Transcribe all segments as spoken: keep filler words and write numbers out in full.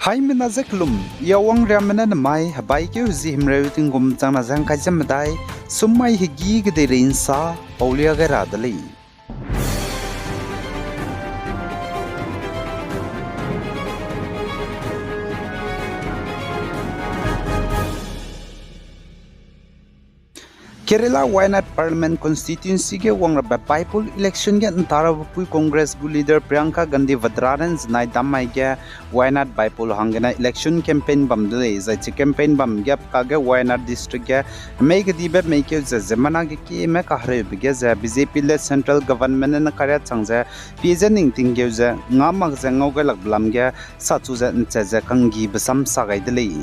Haimena ze kelum, I Awang Riame ne nemai hebaikeu hezi himreu tingkum changna ze ngkai ze medai, summai hegî kedeirei nsa paulia gai ra de lei. Kerala Wayanad Parliament Constituency ge wangrabe by-poll election ge ntarabe pui Congress gu leader Priyanka Gandhi Vadra ne nzenai dam mai ge Wayanad by-poll hanggene election campaign bam de lei, zai chi campaign bam ge peka ge Wayanad district ge hemei kedibe meikeu ze ziemmena ge kieme kahereube ge ze B J P-led central government ne nakaria chang ze pie ze ning tingkeu ze ngâ mak ze ngau gai lakbe lam ge sachu ze nchat ze kanggibe sam sa gai de lei.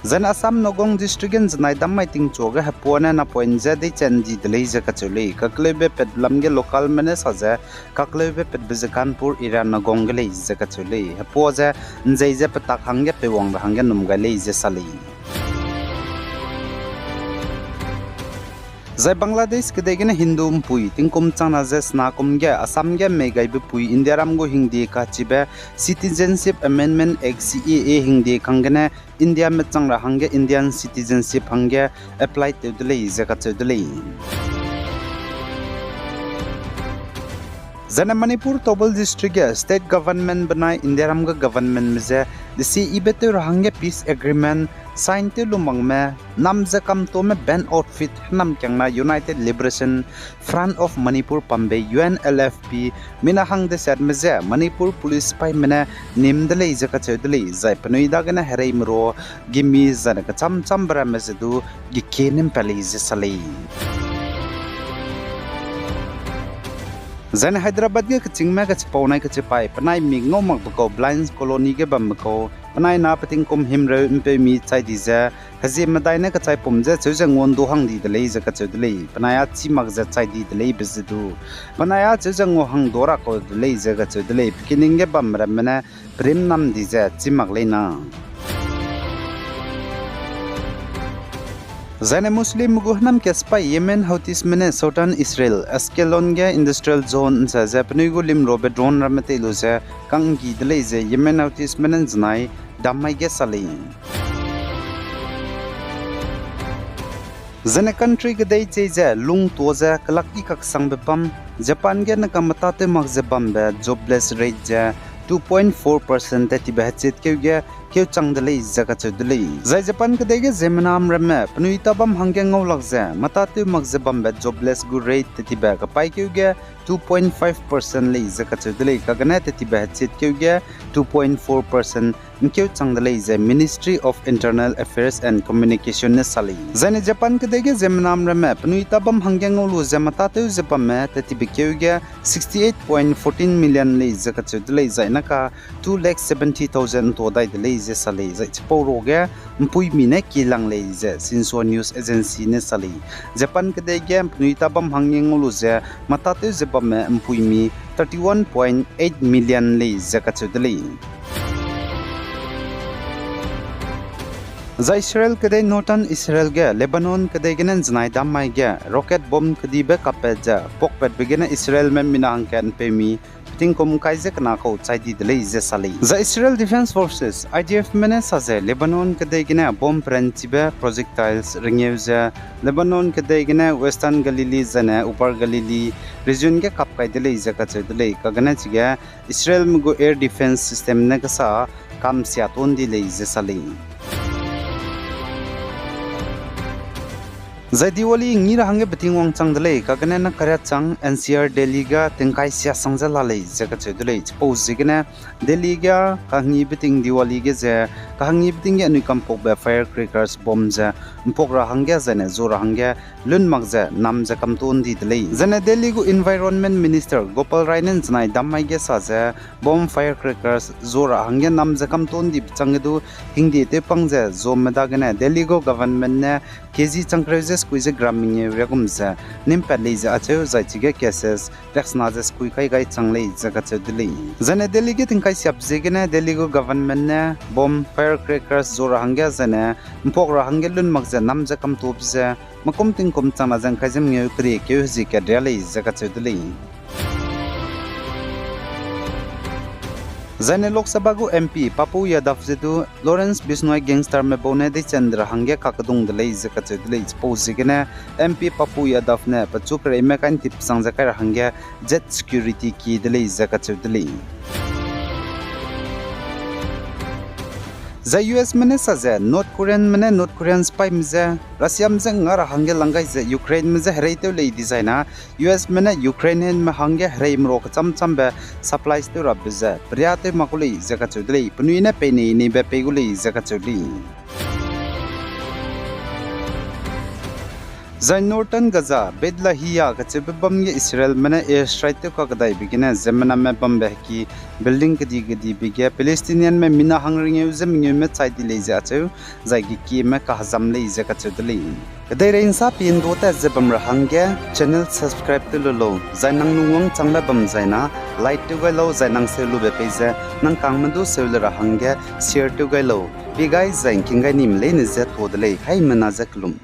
Zaine Assam Nagaon district ge nzenai dam mai tingchuage hepua ne napoint ze deichat ndi de lei ze kacheu lei. Kakleube patbe lam ge localme ne sa ze kakleube patbe ze Kanpur area Nagaon ge lei ze kacheu lei. Hepua ze nzei ze petak hangge peiwang ra hangge num gai lei ze sa lei. Zai Bangladesh kedei gene Hindu mpui tingkum changna ze sena kum ge Assam ge mei gaibe pui Indiaram gu hingde kachibe Citizenship Amendment Act, C A A hingde kang gene Indiame chang ra hangge Indian citizenship hangge apply tew de lei ze kacheu de lei. Zaine Manipur Thoubal District ge state government benai Indiaram ge governmentme ze desi ibe tew ra hangge peace agreement sign tew lu makme nam ze kamtuame band outfit hênam kiangna United Liberation Front of Manipur pambe U N L F P mina hang desetme je Manipur police sipaime ne nîm de lei ze kacheu de lei, zai penui dagene hereime ru gimi zaine kecham chambe ramme ze du gekie nîm pat lei ze sa lei. Zaine Hyderabad ge kechîngme kechipau nai kechipai penai mi ngau makbe kau Blinds Colony ge bambe kau penai na petingkum himreu mpeumi chai di ze hezie medai ne kechaipum je cheu ze nguandu hang di de lei ze kacheu de lei. Penai â chî mak ze chai di de leibe ze du penai â cheu ze ngua hang du ra kau de lei ze kacheu de lei. Pe kining ge bamramme ne perim nam di ze chî mak lei na. Zaine Muslimme gu hênam ka sipai Yemen Houthsme ne Southern Israel, Ashkelon ge industrial zone nsa ze penui gu limrobe drone ramme tei lu ze kanggi de lei ze Yemen Houthsme ne nzenai dam mai ge sa lei. Zaine country kedei chei ze lungtua ze kelak i kaksangbe bam, Japan ge ne kame tâtew mak ze bambe jobless rate ze two point four percent tetibe hechit keu ge keu chang de lei ze kacheu de lei. Zai Japan kedei ge ziemmenam ramme penui tabam hangge ngaulak ze metâtew mak ze bambe jobless gu rate tetibe kapaîkeu ge two point five percent lei ze kacheu de lei, kagene tetibe hechit keu ge two point four percent ngkeu chang de lei ze Ministry of Internal Affairs and Communication ne sa lei. Zaine Japan kedei ge ziemmenam ramme penui tabam hangge ngau lu ze metâtew ze bamme tetibe keu ge sixty-eight point fourteen million lei ze kacheu de lei, zai naka two lakh seventy thousand ntua dai de lei ze sa lei, zai chipau ruage mpuimi ne kilang lei ze Shinhua News Agency ne sa lei. Japan kedei ge penui tabam hangge ngau lu ze metâtew ze bamme mpuimi thirty-one point eight million lei ze kacheu de lei. Zai Israel kedei Northern Israel ge Lebanon kedei gene nzenai dam mai ge rocket bomb kedibe kappat ze pakpatbe gene Israelme mina hangkat mpeumi tingkum kai ze kena kau chai di de lei ze sa lei. Zai Israel Defense Forces, I D Fme ne sa ze Lebanon kedei gene bomb peranchibe projectiles rengeu ze Lebanon kedei gene Western Galilee zaine Upper Galilee region ge kap kai de lei ze kacheu de lei, kagene chige Israelme gu air defense system ne kesa kam sia ton di lei ze sa lei. Zai Diwali ngi ra hangge beting wangchang de lei, kagene nakaria chang N C R Delhi ga tingkai sia sang ze la lei ze kacheu de lei. Chipau ziegene Delhi ga kahangi beting Diwali ge ze kahangi beting ge anui kampakbe firecrackers bomb ze mpok ra hangge zaine zu ra hangge lun mak ze nam ze kamton di de lei. Zaine Delhi gu Environment Minister Gopal Rai ne nzenai dam mai ge sa ze bomb firecrackers zu ra hangge nam ze kamton dibe changge du hingde tewpang ze zume dagene Delhi gu government ne K G changkereu ze sekui ze gram mengeu riagum ze nimpat lei ze acheu, zai chige cases riaksena ze sekui kai gai chang lei ze kacheu de lei. Zaine Delhi ge tingkai siap ziegene Delhi gu government ne bomb firecrackers zu ra hangge zaine mpok ra hangge lun mak ze nam ze kamtop ze makum tingkum changna ze ngkai ze mengeu keriekeu hezie kat ria lei ze kacheu de lei. Zaine Lok Sabha gu MP Pappu Yadav ze du Lawrence Bishnoi gangsterme bau ne deichende ra hangge kakdung de lei ze kacheu de lei. Chipau ziegene MP Pappu Yadav ne pechu pereime kantip sang ze kai ra hangge jet security kie de lei ze kacheu de lei. Zai USme ne sa ze North Koreanme ne North Korean sipaime je Russiame je nga ra hangge lang gai ze Ukraineme je hereitew lei dizai na, USme ne Ukraineme hangge hereime ro kecham chambe supplies tew rabe ze periatew mak gu lei ze kacheu de lei, penui ne peinei neibe pei gu lei ze kacheu lei. Zai Northern Gaza, Beit Lahia kacheube bam ge Israelme ne airstrike tew kakdaibe gene ziemmename bambe heki building kedi kedibe ge Palestinianme mina hangringeu ze mengeume chai di lei ze acheu, zai gekieme kahezam lei ze kacheu de lei. Kedeirei nsa pindua tat ze bam ra hangge channel subscribe tew lu lau, zai nang lungwang changbe bam zai na like tew gai lau, zai nang seu lube pei ze nang kangme du seu le ra hangge share tew gai lau. Pi gai zai ngking gai nime leine je tuâ de lei, haimena je kelum.